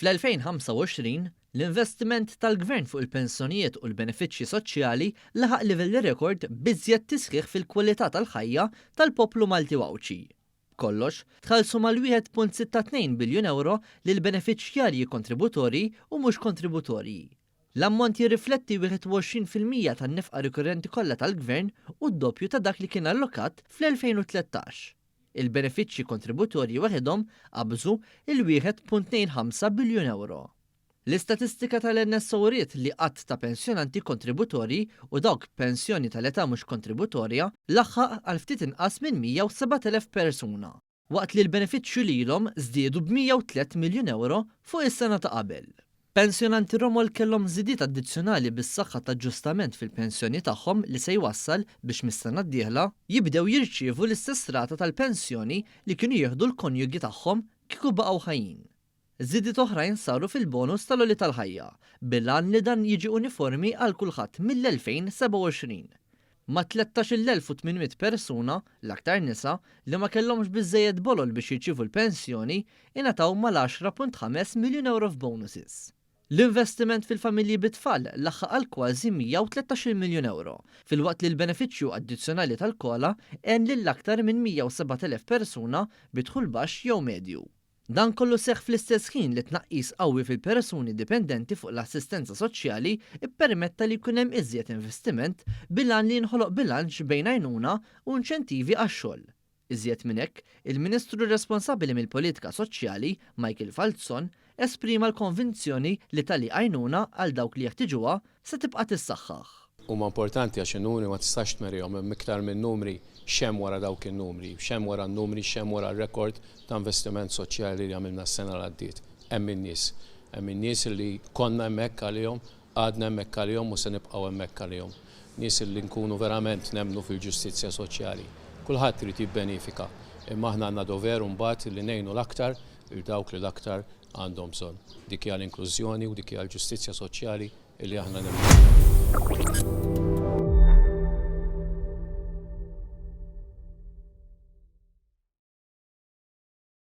Fl-2025, l-investiment tal-Gvern fuq il-pensjonijiet u l-benefiċċji soċjali laħaq livelli rekord b'iżjed tisħiħ fil-kwalità tal-ħajja tal-poplu Malti u Għawdxi. B'kollox, tħallsu mal-1.62 biljun ewro lil benefiċjarji kontributorji u mhux kontributorji. L-ammont jirrifletti 21% tan-nefqa rikurrenti kollha tal-Gvern u d-doppju ta' dak li kien allokat fl-2013. Il-benefiċċji kontributorji waħedhom qabżu l-1.25 biljun ewro. L-istatistika tal-NSO wriet li għadd ta' pensjonanti kontributorji u dawk b'pensjoni tal-età mhux kontributorja laħaq għal ftit inqas minn 107,000 persuna, waqt li l-benefiċċju lilhom żdiedu b'103 miljun ewro fuq is-sena ta' qabel. Pensjonanti romol kellhom żidiet addizzjonali bis-saħħa ta' aġġustament fil-pensjoni tagħhom li se jwassal biex mis-sena d-dieħla jibdew jirċievu l-istess rata tal-pensjoni li kienu jieħdu l-konjugi tagħhom kieku baqgħu ħajjin. Żidiet oħrajn saru fil-bonus tal-għoli tal-ħajja, bil-għan li dan jiġi uniformi għal kulħadd mill-2027. Mat-13,800 persuna, l-aktar nisa, li ma kellhomx biżżejjed bolol biex jirċievu l-pensjoni, ingħataw mal-10.5 miljun ewro f'bonuses. L-investiment fil-familji bit-tfal laħaq għal kważi 113-il miljun ewro, filwaqt li l-benefiċċju addizzjonali tal-COLA għen lil aktar minn 107,000 persuna bi dħul baxx jew medju. Dan kollu seħħ fl-istess ħin li tnaqqis qawwi fil-persuni dipendenti fuq l-assistenza soċjali ppermetta li jkun hemm iżjed investiment bil-għan li jinħoloq bilanċ bejn għajnuna u inċentivi għax-xogħol. Iżjed minn hekk, il-Ministru responsabbli mill-Politika Soċjali, Michael Falzon, esprima l-konvinzjoni li tali għajnuna għal dawk li jeħtiġuha se tibqa' tissaħħaħ. Huma importanti għax in-numri ma tistax tmerihom, hemm iktar minn numri, x'hemm wara dawk in-numri, x'hemm wara n-numri, x'hemm wara r-rekord ta' investiment soċjali li għamilna s-sena li għaddiet. Hemm in-nies. Hemm in-nies li konna hemmhekk għalihom, għadna hemmhekk għalihom u se nibqgħu hemmhekk għalihom. Nies li nkunu verament nemmnu fil-ġustizzja soċjali. Kulħadd irid jibbenifika, imma aħna għandna dover imbagħad li ngħinu l-aktar lil dawk li l-aktar għandhom bżonn. Dik hija l-inklużjoni u dik hija l-ġustizzja soċjali li aħna nemmnu fiha.